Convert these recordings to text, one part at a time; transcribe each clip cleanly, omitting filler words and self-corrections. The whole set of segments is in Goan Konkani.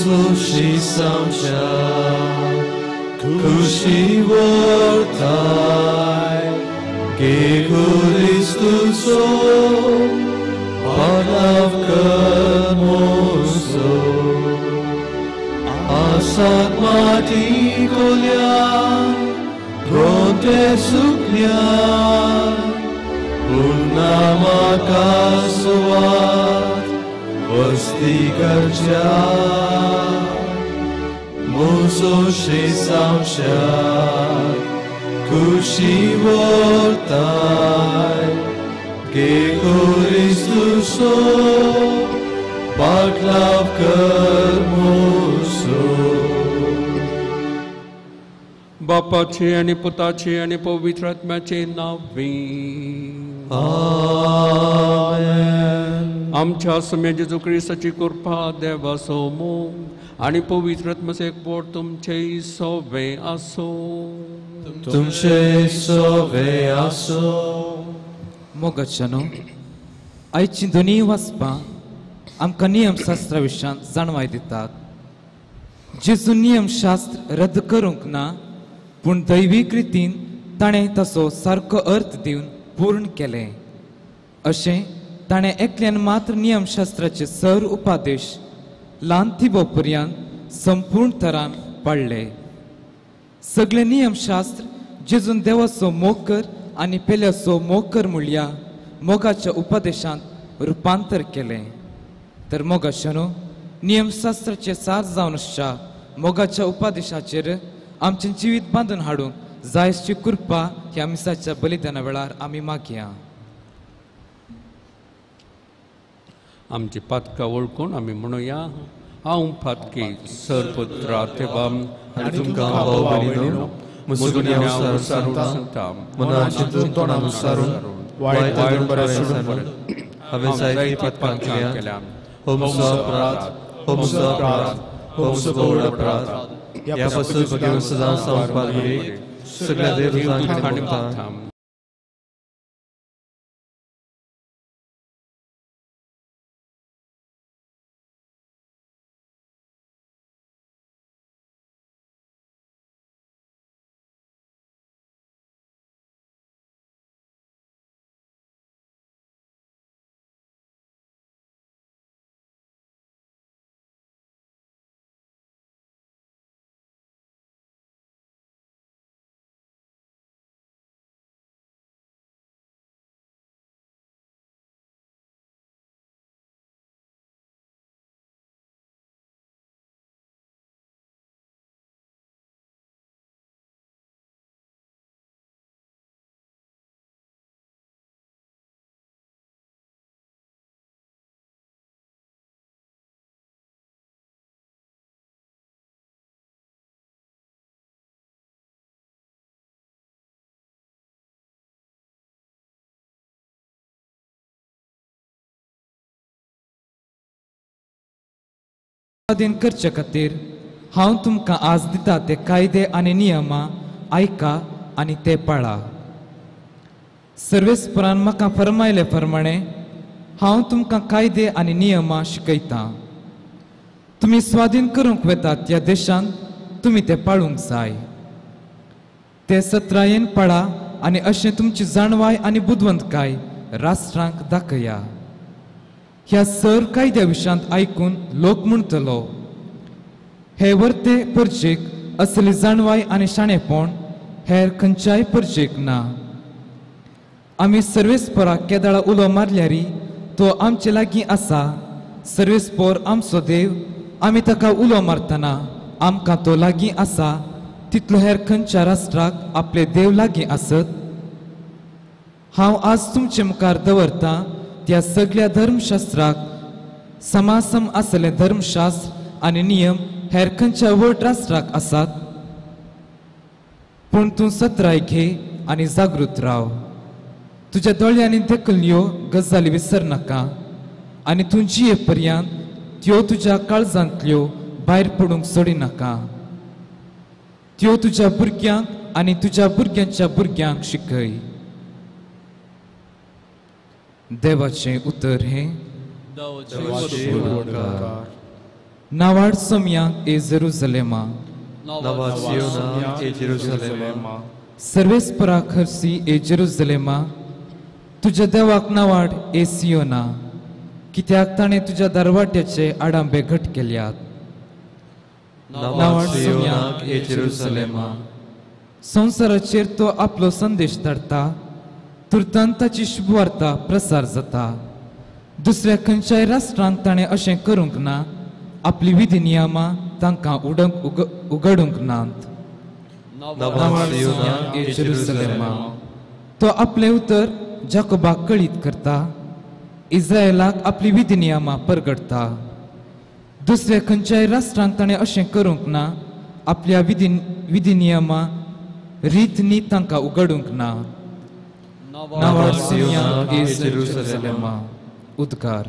मुसोशी सामशा खुशी व्हरताय के क्रिस्तुचो पाटलाव कर मुसो आसात माटी कोल्यान ग्रोंते सुकल्यान पुन्हा म्हाका सुवात वस्ती करच्या मुसोशी सामशा खुशी व्हरताय के क्रिस्तुचो पाटलाव कर मुसो. बापाचे आनी पुताचे आनी पवित्र आत्म्याचे नांवे आमेन. आमच्या स्वामी जेजू क्रिस्ताची कृपा, देवाचो मोग आनी पवित्र आत्म्याचो एकवट तुमचे सोवे आसूं. तुमचे सोवे आसूं. मोगाच्यानो, आयची दोनूय वाचपां आमकां नियमशास्त्रा विशयांत जाणवाय दितात. जेजू नियमशास्त्र रद्द करूंक ना, पूण दैवीक रितीन ताणें ताचो सारको अर्थ दिवन पूर्ण केलें. अशें ताणें एकल्यान मात्र नियमशास्त्राचे सर उपादेश ल्हान थिबो पर्यंत संपूर्ण तरान पाळ्ळे. सगळे नियमशास्त्र जेजून देवाचो मोग कर आनी पेल्याचो मोग कर म्हणल्या मोगाच्या उपदेशांत रुपांतर केलें. तर मोगाच्यानो, नियमशास्त्राचे सार जावन आसच्या मोगाच्या उपदेशाचेर आमचें जिवीत बांदून हाडूंक जायची कृपा ह्या मिसाच्या बलिदाना वेळार आमी मागया. आमची पातकां वळखून आमी म्हणुया, हांव पातकी सरपुत्रा देवा आनी तुमकां भाव भयणीनो म्हजो गुन्यांव सांगता, मनान चिंतून तोंडान उच्चारून वायट बरें सोडून हांवें जायतीं पातकां केल्या. हो म्हजो अपराध, हो म्हजो अपराध, हो म्हजो व्हड अपराध. ह्या पासून भगेवन सदां सांगपाक सगळ्या देवदूतांक आनी भक्तांक. स्वाधीन करचे खातीर हांव तुमकां आज दिता ते कायदे आनी नियमां आयका आनी ते पाळा. सर्वेस्परान म्हाका फरमायले प्रमाणे हांव तुमकां कायदे आनी नियमां शिकयतां. तुमी स्वाधीन करूंक वेतात ह्या देशांत तुमी ते पाळूंक जाय. ते सत्रायेन पाळा आनी अशें तुमची जाणवाय आनी बुदवंतकाय राष्ट्रांक दाखया. ह्या सर कायद्या विशयांत आयकून लोक म्हणटलो, हे वर्ते परजेक असली जाणवाय आनी शाणेपण हेर खंयच्याय परजेक ना. आमी सर्वेस्पराक केदाळा उलो मारल्यारी तो आमचे लागीं आसा. सर्वेस्पर आमचो देव, आमी ताका उलो मारतना आमकां तो लागीं आसा तितलो हेर खंयच्या राष्ट्राक आपले देव लागीं आसत. हांव आज तुमचे मुखार दवरतां त्या सगळ्या धर्मशास्त्राक समासम आसले धर्मशास्त्र आनी नियम हेर खंयच्या व्हड राष्ट्राक आसात. पूण तूं सत्राय घे आनी जागृत राव. तुज्या दोळ्यांनी देखल्यो गजाली विसरनाका आनी तूं जिये पर्यंत त्यो तुज्या काळजांतल्यो भायर पडूंक सोडिनाका. त्यो तुज्या भुरग्यांक आनी तुज्या भुरग्यांच्या भुरग्यांक शिकय. देवाचें उतर हें. नावाड सोमयांक ए जेरुजलेमा, नावाड सियोनाक ए जेरुजलेमा, सर्वेस्परा खर्सी ए जेरुजलेमा, तुज्या देवाक नावाड ए सियोना, कित्याक ताणें तुज्या दरवाट्याचे आडांबे घट केल्यात. नावाड सियोनाक ए जेरुजलेमा, संवसाराचेर तो आपलो संदेश धाडटा, तुर्तान ताची शुभवार्ता प्रसार जाता. दुसऱ्या खंयच्याय राष्ट्रांक ताणें अशें करूंक ना, आपली विधी नियमां तांकां उगडूंक नात. नावाड सियोनाक ए जेरुजलेमा, तो आपलें उतर जाकोबाक कळीत करता, इस्रायलाक आपली विधी नियमां परगडटा. दुसऱ्या खंयच्याय राष्ट्रांक ताणें अशें करूंक ना, आपल्या विधी नियमां रीत नीत तांकां उगडूंक ना. नावाड सियोनाक ए जेरुजलेमा. उद्गार.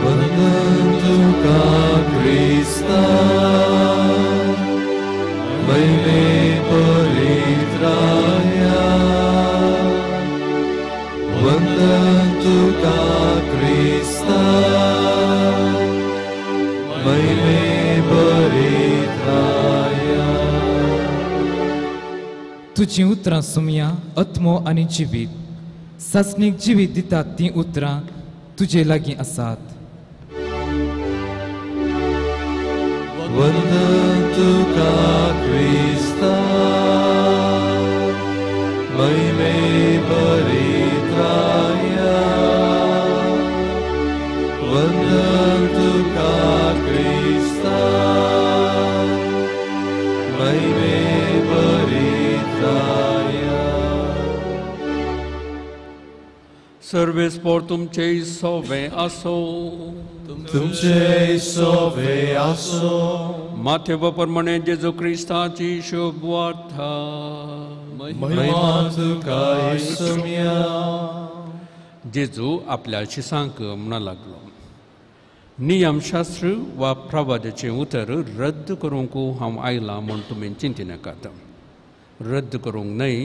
वंदन तुका क्रिस्ता, महिमे परित्राया, वंदन तुका क्रिस्ता, महिमे परित्राया. तुजीं उतरां सुमया आत्मो आनी जिवीत, सासणीक जिवीत दितात तीं उतरां तुजे लागीं आसात. वंदन तुका क्रिस्ता, महिमे परित्राया, वंदन तुका क्रिस्ता, महिमे परित्राया. सर्वेस्पोर तुमचे सोवे आसो, तुमचे सोवे आसो. माथेव प्रमाणे जेजू क्रिस्ताची शुभवार्ता. महिमा तुका येसुम्या. जेजू आपल्या शिसांक म्हणा लागलो, नियमशास्त्र वा प्रवादाचें उतर रद्द करूंक हांव आयलां म्हूण तुमी चिंतिनाकात. रद्द करूंक न्हय,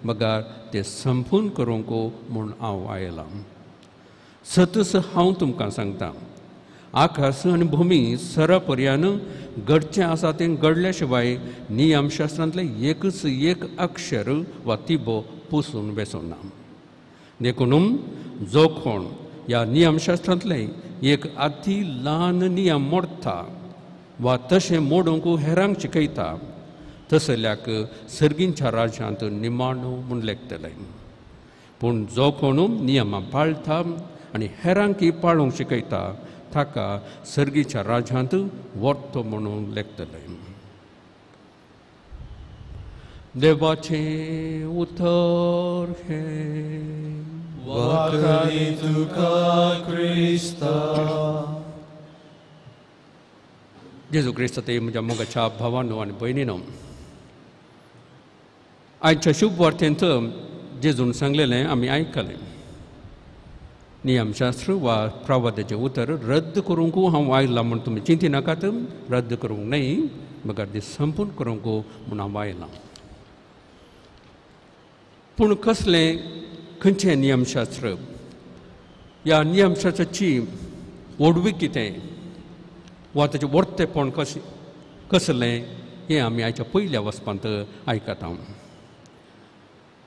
मगर तें संपूर्ण करूंक म्हूण हांव आयलां. सतस हांव तुमकां सांगता, आकाश आनी भूमी सरा पर्यान घडचें आसा तें घडल्या शिवाय नियमशास्त्रांतलें एकच एक अक्षर वा तिबो पुसून बेसना. देखून जो कोण ह्या नियमशास्त्रांतलें एक अती ल्हान नियम मोडटा वा तशें मोडूंक हेरांक शिकयता, तसल्याक सर्गींच्या राज्यांत निमाणो म्हूण लेखतलें. पूण जो कोण नियमां पाळटा आनी हेरांक पाळूंक शिकयता, ताका सर्गीच्या राज्यांत व्हरतो म्हणून लेखतलें. देवाचें उतर हें. वाखाणी तुका क्रिस्ता. जेजू क्रिस्त ते म्हज्या मोगाच्या भावानो आनी भयणीनो, आयच्या शुभ वार्तेंत जेजून सांगलेलें आमी आयकलें. नियमशास्त्र वा प्रवादाचें उतर रद्द करूंक हांव आयलां म्हूण तुमी चिंतिनाकात. रद्द करूंक न्हय, मगर तें संपूर्ण करूंक म्हूण हांव आयलां. पूण कसलें खंयचें नियमशास्त्र, ह्या नियमशास्त्राची व्हडवीक कितें वा ताचें वर्तेपण कशें कसलें हें आमी आयच्या पयल्या वचपांत आयकता.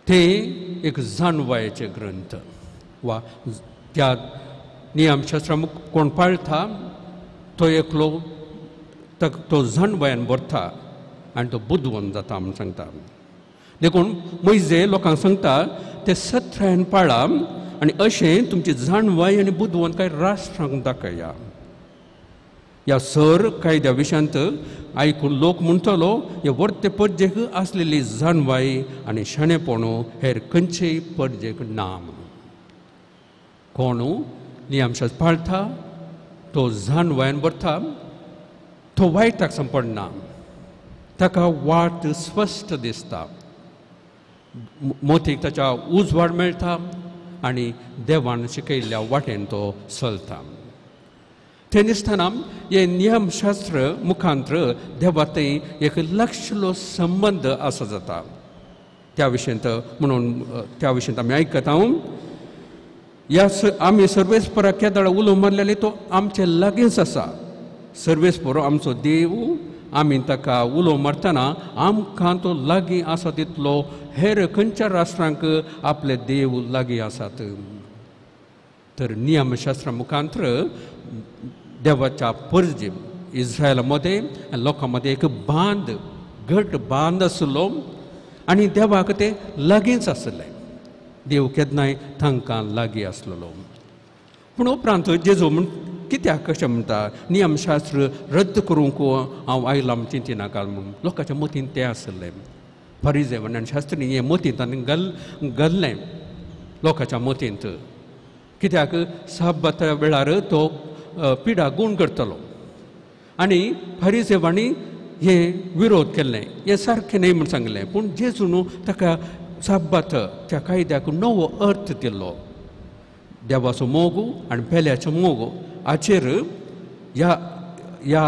तें एक जाणवायेचें ग्रंथ वा त्या नियमशास्त्रा कोण पाळटा तो एकलो तो जाणवायेन भरता आनी तो बुदवंत जाता म्हूण सांगता. देखून मोयजे लोकांक सांगता ते सत्रायन पाळा आनी अशें तुमची जाणवाय आनी बुदवंतकाय राष्ट्रांक दाखया. ह्या सर कायद्या विशयांत आयकून लोक म्हणटलो हे वर्ते परजेक आसलेली जाणवाय आनी शाणेपण हेर खंयचेय परजेक ना म्हणून. कोण नियमशास्त्र पाळटा तो जाणवायन भरता, तो वायटाक सांपडना, ताका वाट स्पश्ट दिसता, मोतीक ताच्या उजवाड मेळटा आनी देवान शिकयल्ल्या वाटेन तो चलता. ते दिसतना हे नियमशास्त्र मुखांत्र देवा थंय एक लक्षलो संबंद आसा जाता. त्या विशयंत म्हणून त्या विशयंत आमी आयकता. ह्या आमी सर्वेस्पराक केदळ उलो मारलेले तो आमचे लागींच आसा. सर्वेस्पर आमचो देव, आमी ताका उलो मारतना आमकां तो लागीं आसा तितलो हेर खंयच्या राष्ट्रांक आपले देव लागीं आसात. तर नियमशास्त्रा मुखांत्र देवाच्या परजे इस्रायला मदें आनी लोकां मदें एक बांद, घट बांद आसलो आनी देवाक ते लागींच आसले. देव केन्नाय तांकां लागीं आसलेलो. पूण उपरांत जेजू म्हण कित्याक कशें म्हणटा नियमशास्त्र रद्द करूंक हांव आयलां म्हण चिंतिनाका म्हूण. लोकांच्या मतीन तें आसलें. फारिजेव आनी शास्त्री हें मतींत आनी घाल्लें लोकांच्या मतींत. कित्याक साबाता वेळार तो पिडा गूण करतलो आनी फारिजेवांनी हें विरोध केल्लें, हें सारकें न्हय म्हूण सांगलें. पूण जेजू न्हू ताका साबात त्या कायद्याक नवो अर्थ दिल्लो. देवाचो मोग आनी पेल्याचो मोग हाचेर ह्या ह्या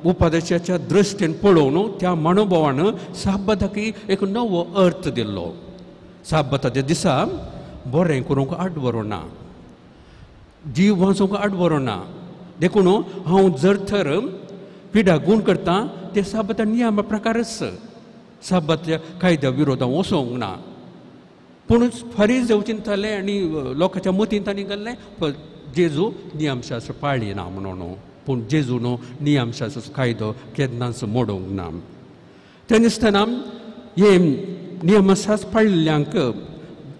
उपदेशाच्या दृश्टीन पळोवन त्या मनोभावान साबाताक एक नवो अर्थ दिल्लो. साबाताच्या दिसा बरें करूंक आडवरो ना, जीव वाचोवंक आडवरो ना, देखून हांव जर तर पिडा गूण करता ते साबाता नियमा प्रकारच साबातल्या कायद्या विरोधान वचोंक ना. पूण फारीज चिंतताले आनी लोकांच्या मतींत तांणी घाल्लें जेजू नियमशास्त्र पाळी ना म्हणून. पूण जेजू न्हू नियमशास्त्र कायदो केन्नाच मोडूंक ना. ते दिसतना हे नियमशास्त्र पाळिल्ल्यांक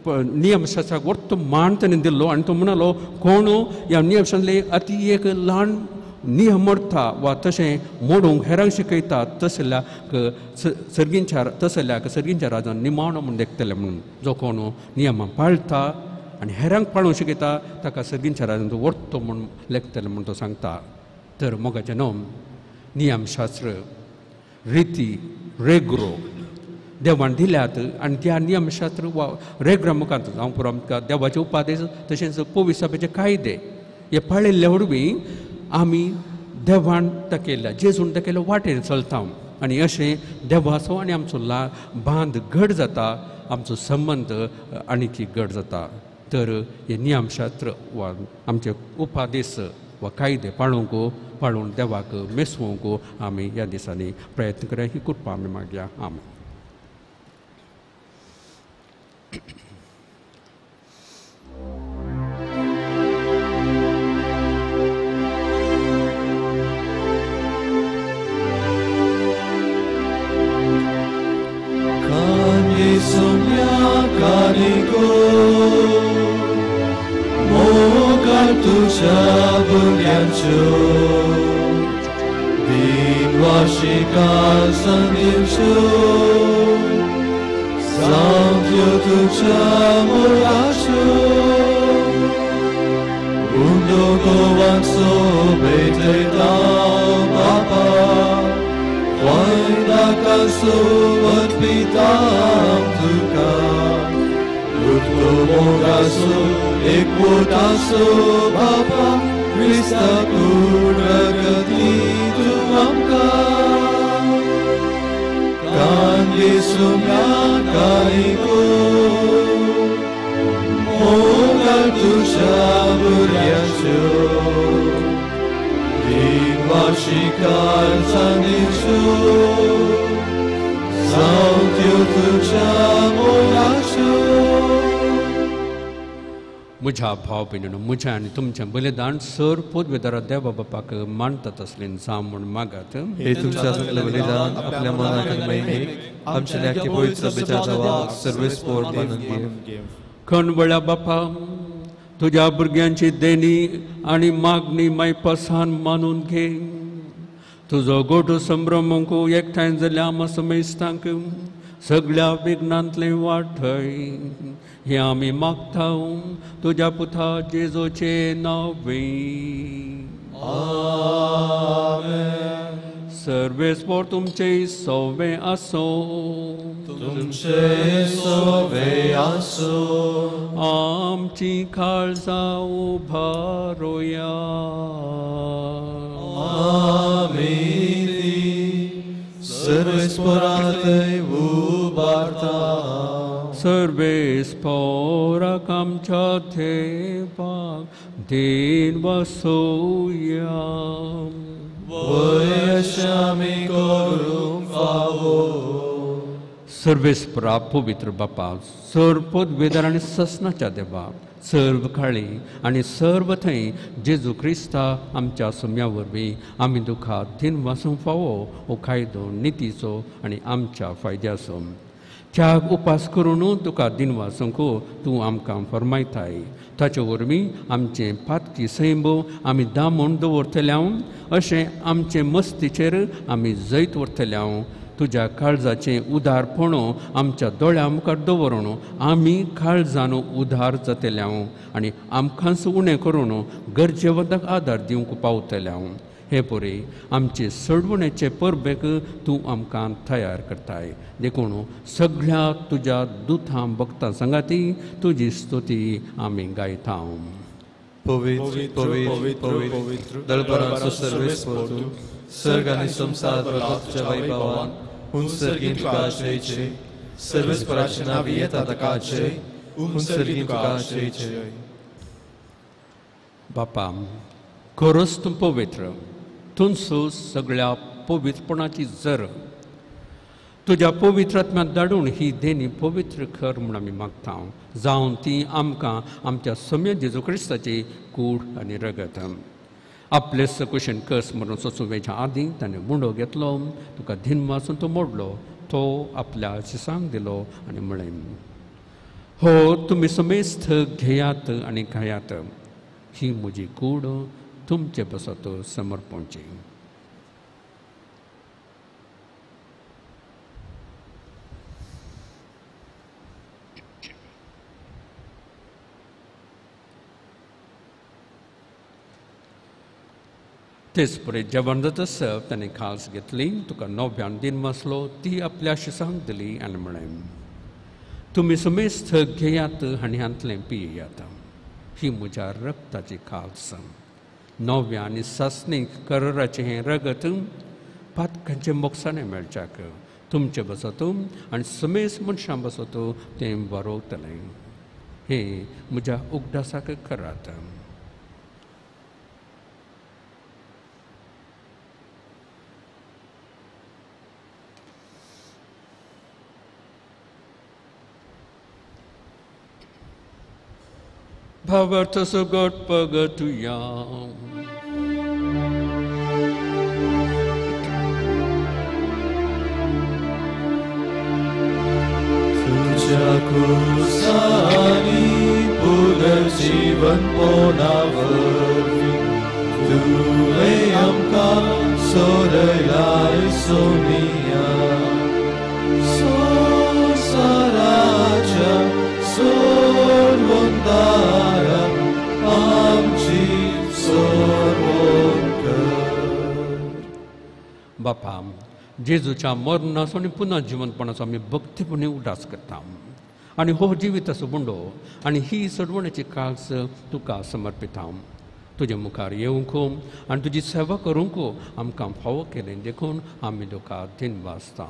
नियमशास्त्राक वट्ट मान ताणें दिल्लो आनी तो म्हणालो कोण ह्या नियमशास्त्रांतले अती एक ल्हान नियम मोडटा वा तशें मोडूंक हेरांक शिकयता तसल्याक सर्गींच्या तसल्याक सर्गींच्या राजान निमाणो म्हूण देखतले म्हणून. जो कोण नियमां पाळटा आनी हेरांक पाळूंक शिकयता ताका सर्गींच्या राजान तो व्हरतो म्हूण लेखतले म्हूण तो सांगता. तर मोगाचें न्हू नियमशास्त्र रिती रेग्रो देवान दिल्यात आनी त्या नियमशास्त्र वा रेग्रा मुखार जावं पुरो आमकां देवाचे उपादेश तशेंच पवित्र कायदे हे पाळिल्ले वरवीं आमी देवान दाखयल्ल्या जेजून दाखयल्ल्या वाटेर चलता आनी अशें देवाचो आनी आमचो बांद घट जाता, आमचो संबंद आनीकी घट जाता. तर हे नियमशास्त्र वा आमचे उपादेश वा कायदे पाळूंक पाळून देवाक मेसवंक आमी ह्या दिसांनी प्रयत्न करूया. ही कृपा आमी मागया. आमी म्हज्या भाव भयणीनो, म्हज्या आनी तुमचें बलिदान सर पदवेदारा देवा बापाक मानतात असलें जावं म्हूण मागात. हे तुमच्या सगळें बलिदान आपल्या मनाक आनी महिमेक आमच्या न्याय पवित्र सभेच्या देवाक सर्वेस्पोर मानून घे. खणबळ्या बापा, तुज्या भुरग्यांची देणी आनी मागणी मायपासान मानून घे. तुजो गोटो संभ्रमूंक एकठांय जाल्या आमा समेस्तांक सगळ्या विघ्नांतलें वाटय हें आमी मागता तुज्या पुता जेजूचे नांवे. आमेन. सर्वेस्पोर तुमचे सवे आसो, तुमचे सवे आसो. आमची काळजां उबारोया. आमी सर्वेस्पोरांत उबारता. सर्वेस्पोराक आमच्या देवाक दिन वसोया. वय अशें आमी करूंक फावो. सर्वेस्परा पवित्र बापा, सर्व पदवेदार आनी ससनाच्या देवा, सर्व काळी आनी सर्व थंय जेजू क्रिस्ता आमच्या सुम्या वरवीं आमी दुखा दिन वासूंक फावो हो कायदो नितीचो आनी आमच्या फायद्याचो. त्याग उपास करून तुका दिन वासूंक तूं आमकां फरमायताय. ताचे वरवीं आमचें पातकी सैंब आमी दामून दवरतले हांव, अशें आमचे मस्तीचेर आमी जैत व्हरतले हांव. तुज्या काळजाचें उदारपण आमच्या दोळ्या मुखार दवरून आमी काळजान उदार जातले हांव आनी आमकांच उणें करून गरजेवंताक आदार दिवंक पावतले हांव. हे परी आमचे सडवणेचे परबेक तूं आमकां तयार करताय. देखून सगळ्या तुज्या दुतां भक्तां सांगाती तुजी स्तुती आमी गायता. पवित्र पवित्र पवित्र दळभराचो सर्वेस्पर तूं, सर्ग आनी संवसार भरला तुज्या वैभवान. हुन सर्गीन तुका आश्रयचे, सर्वेस्पराचें नांव येता ताका आश्रय, हुन सर्गीन तुका आश्रयचे. बापा, खरोच तूं पवित्र, तुमचो सगळ्या पवित्रपणाची जर. तुज्या पवित्र आत्म्याक धाडून ही देणी पवित्र कर म्हूण आमी मागता, जावन ती आमकां आमच्या सम्य जेजू क्रिस्ताची कूड आनी रगत. आपले सकुशन कस म्हणून सोसूं वेच्या आदीं ताणें मुंडो घेतलो, तुका धिनवासून तो मोडलो, तो आपल्या शिसांक दिलो आनी म्हळें, हो तुमी समेस्त घेयात आनी खायात, ही म्हजी कूड तुमचे पासत समर्पणची. तेच परी जेवण जातसर ताणें खास घेतली, तुका नव्यान दिन वाचलो, ती आपल्या शिसांक दिली आनी म्हळें, तुमी समेस्त घेयात आनी हांतलें पियेयात, ही म्हज्या रक्ताची खास. नव्या आनी सासणीक कराराचें हें रगत पातकांचें मोगसाणें मेळच्याक तुमचे बसत आनी समेस्त मनशां बसत तें बरोवतलें. हें म्हज्या उगडासाक करात. भावार्थ सुगट पगतुया. तुझ्या क्रुसानी पुनर्जीवन पोनावरवीं तुवें आमकां सोडयलाय सोमिया. संवसाराच्या सोडवणदारा आमची सोडवण कर. बापा, जेजूच्या मरणाचो आनी पुनः जिवंतपणाचो आमी भक्तीपणी उगडास करता आनी हो जिविताचो बुंडो आनी ही सोडवणेची काळस तुका समर्पिता. तुजे मुखार येवंक आनी तुजी सेवा करूंक आमकां फावो केलें देखून आमी तुका दिनवासता.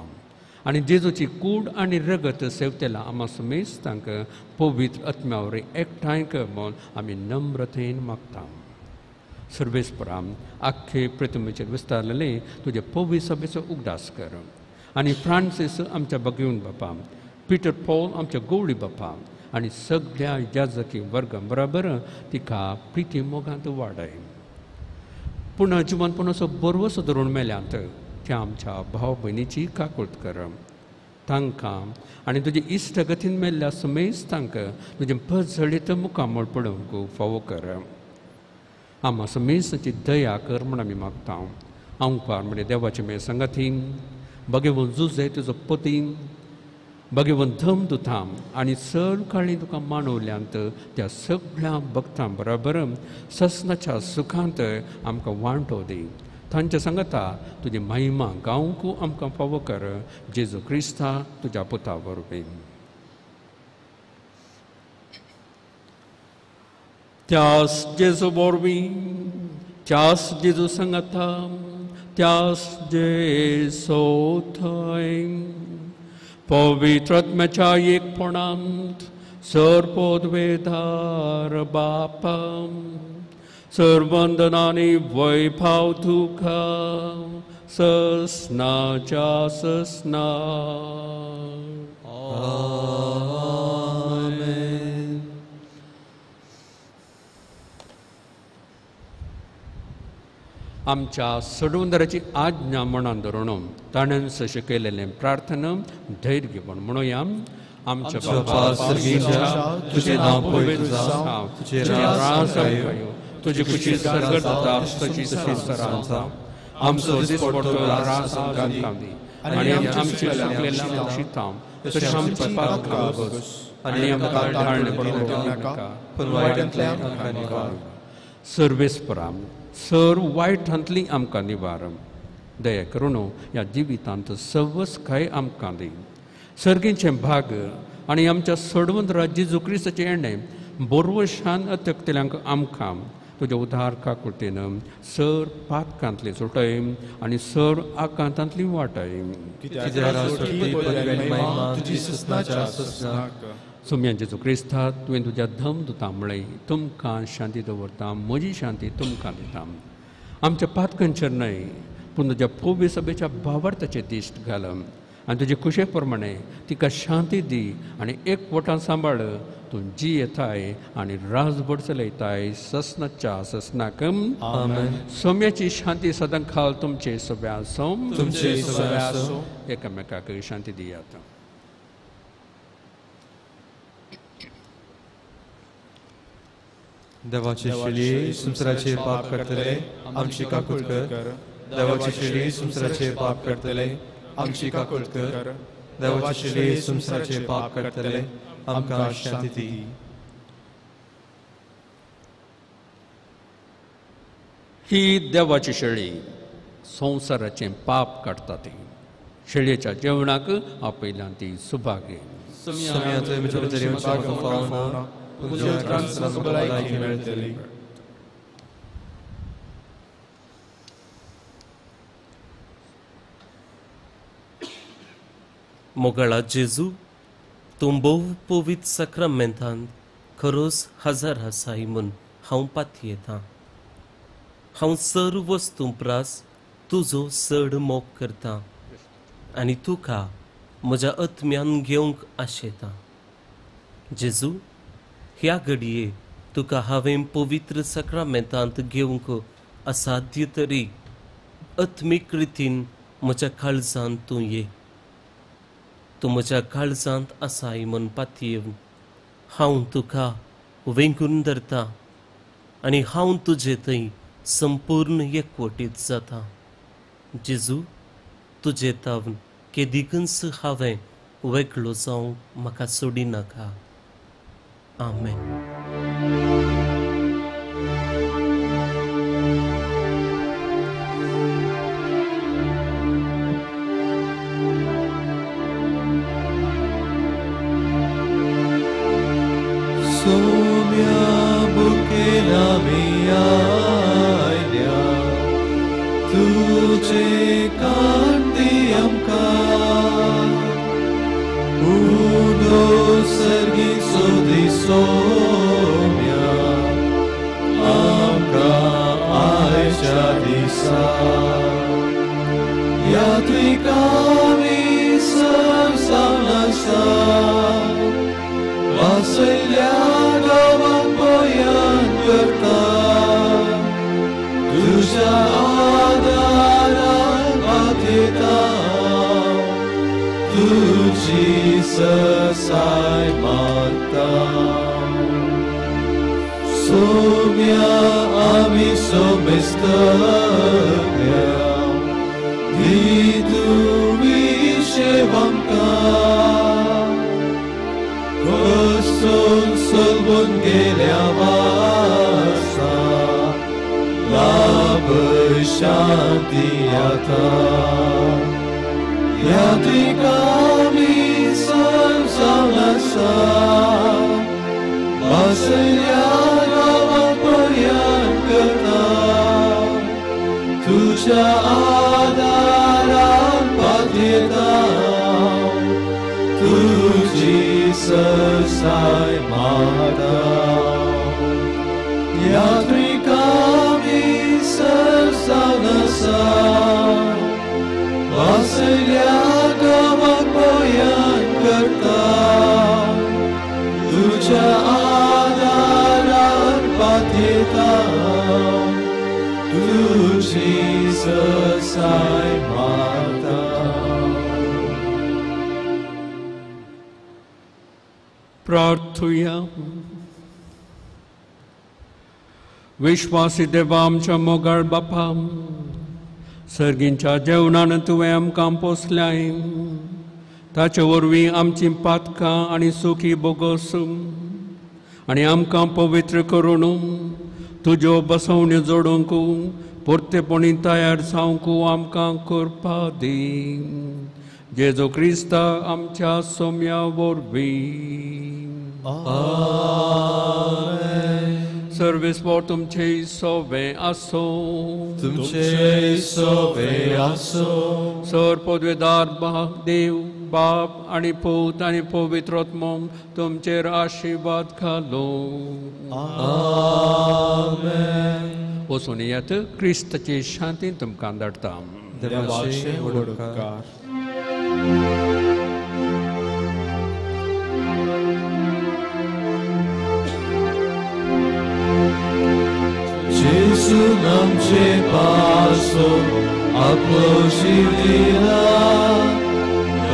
आनी जेजूची कूड आनी रगत सेवतेला आमा समेस्तांक पवित्र आत्म्या वरवीं एकठांय कर म्हूण आमी नम्रतेन मागता. सर्वेस्परा, आख्खे प्रतिमेचेर विस्तारलेले तुजे पवित्र सभेचो उगडास कर आनी फ्रांसीस आमच्या भगवंत बापा, पिटर पॉल आमच्या गौडी बापा आनी सगळ्या याजकी वर्गां बराबर तिका प्रिती मोगांत वाडय. पूण जिवनपणाचो बरवसो धरून मेल्यांत त्या आमच्या भाव भयणीची काकूळत कर. तांकां आनी तुजे इश्टगतीन मेल्ल्या समेस्तांक तुजें पजळीत मुखामळ पळोवंक फावो कर. आमा समेस्तांची दया कर म्हूण आमी मागता. आमकार म्हणजे देवाचे मे संगाती भगवंत जुजे तुजो पती भगवंत धम दुताम आनी चड काळी तुका मानवल्यांत त्या सगळ्या भक्तां बराबर ससनाच्या सुखांत आमकां वांटो दी. तांच्या सांगता तुजी महिमा गावंक आमकां फावो कर. जेजू क्रिस्ता तुज्या पुता वरवीं. त्यास जेजू वरवीं, त्यास जेजू सांगता, त्यास जेजू थंय पवित्रात्म्याच्या एकपणांत सर्वोद्वेधार बापा सर्वंदनानी वैभाव तुका ससनाच्या ससना. आमेन. आमच्या सडवंदराची आज्ञा मनान धरून ताणें शिकयलेलें प्रार्थना धैर्य घेवन म्हणुया. आमच्या बापा स्वर्गीच्या, तुझें नांव पवित्र जावं, तुजें राज आमकां येवं, तुजी खुशी स्वर्गात जाता तशी संवसारांत जावं. आमचो दिसपडटो रास आमकां दी आनी आमचे चुकलेल्या आमकां तशें आमची पातकां भोगस आनी आमकां ताळणे पडूंक दिवनाका, पूण वायटांतल्यान आमकां निवार. सर्वेस्पराम सर्व वायटांतली आमकां निवार. दया करून ह्या जिवितांत सवस काय आमकां दी. सर्गीचें भाग आनी आमच्या सडवंत जेजू क्रिस्ताचें येणें बोरवशान अत्यक्तल्यांक आमकां तुज्या उदार काकुळतेन सर पातकांतली सुटय आनी सर आकांतांतली वाटय. सोम्या जेजू क्रिस्ता, तुवें तुज्या धम दुता म्हळें, तुमकां शांती दवरता, म्हजी शांती तुमकां दिता. आमच्या पातकांचेर न्हय पूण तुज्या पोवी सभेच्या भावार्थाचेर दिश्ट घाल आनी तुजे खुशे प्रमाणे तिका शांती दी आनी एक वटान सांबाळ. तूं जी येताय आनी राजभर चलयताय ससनाच्या ससनाक. आमेन. सोम्याची शांती सदां खाल तुमचे सगळ्या आसूं, तुमचे सगळ्या आसूं. एकामेकाक शांती दियात. देवाचे शिली संवसाराचे पाप करतले आमची काकूट कर. देवाची शिली संवसाराचे पाप करतले आमची काकूट कर. देवाची शिली संवसाराचे पाप करतले आमकां शांती दी. ही देवाची शेळी संवसाराचें पाप काडटा. ती शेळयेच्या जेवणाक आपयल्यान ती सुभागी. मोगाळा जेजू, तूं भोव पवित्र साक्रामेंतांत खरोच हजार आसाय म्हूण हांव पातयेतां. हांव सर्व वस्तूं प्रास तुजो चड मोग करतां आनी तुका म्हज्या आत्म्यान घेवंक आशेतां. जेजू, ह्या घडये तुका हांवें पवित्र साक्रामेंतांत घेवंक असाध्य तरी आत्मीक रितीन म्हज्या काळजांत तूं ये. तूं म्हज्या काळजांत आसाय म्हूण पातयेवन हांव तुका वेंगून धरता आनी हांव तुजे थंय संपूर्ण एकवटीत जाता. जेजू, तुजे तावन केदिकूच हांवें वेगळो जावंक म्हाका सोडिनाका. आमेन. सोम्या बुकेला मी आयल्या, तुजे कांती आमकां उदो सर्गीचो दी सोम्या आमकां आयच्या दिसा. यात्रिकांनी सर्व जावन आसा, वासयल्या गांवाक पयान करता, तुज्या आदारान पातयेता, तुजी सरसाय मागता. सोम्या आमी सोमेस्तल्या, दी तूं विशेव आमकां, कसून सोलबून गेल्या वासा, लाभ शांती आतां. यात्रिकांनी सर्व जावन आसा, वासयल्या गांवाक पयान करता, तुज्या आदारान पातयेता, सरसाय माता यात्रिकामी सरसानसा वासल्या गांवाक भयान करता तुझ्या आदारान पातयेता तुझी सरसाय माता. प्रार्थुया. विश्वासी देवा आमच्या मोगाळ बापा, सर्गींच्या जेवणान तुवें आमकां पोसल्याय, ताचे वरवीं आमचीं पातकां आनी सुखी बोगस आनी आमकां पवित्र करून तुज्यो बसवण्यो जोडूंक परतेपणी तयार जावंक आमकां करपा दी. जेजू क्रिस्ता आमच्या सोम्या वरवीं. आमेन. सर्वेस्पोर तुमचे सोवे आसो. तुमचे सोवे आसो. सर पदवेदार देव बाप आनी पूत आनी पवित्र आत्मो तुमचेर आशिर्वाद घालो. आमेन. वचून येत क्रिस्ताची शांती तुमकां धाडटा. देवाचे व्हड उपकार. जेजून आमचे पासो आपलो जीव दिला,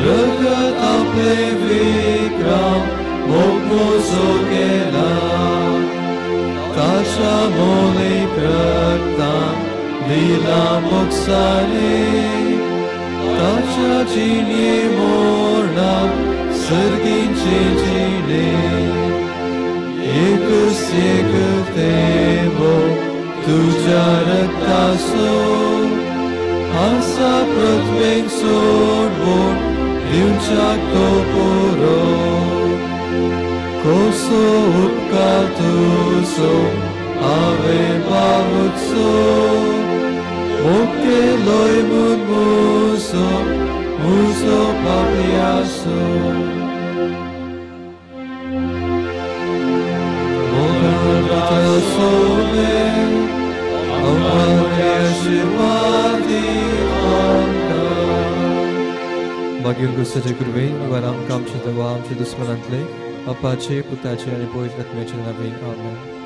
रगत आपले विक्रम मोगमोजो केला, ताच्या मोलीक रक्तान दिला मोगसाने, ताच्या जिणे मोरणाक सर्गींचे जिणे, एकच एक तेंबो तुझ्या रक्ताचो आसा पृथ्वेक सोडवून दिवच्याक तो पुरो. कसो उपकार तुजो हांवें बाबुचो, मोग केलोय म्हूण म्हजो म्हजो पापयासो. सोवे मागीर क्रिस्ताचे कृपेन निवार आमकां आमच्या देवा आमच्या दुस्मनांतले अपाचे पुताचे आनी पवित्र आत्म्याचे नांवान. आमेन.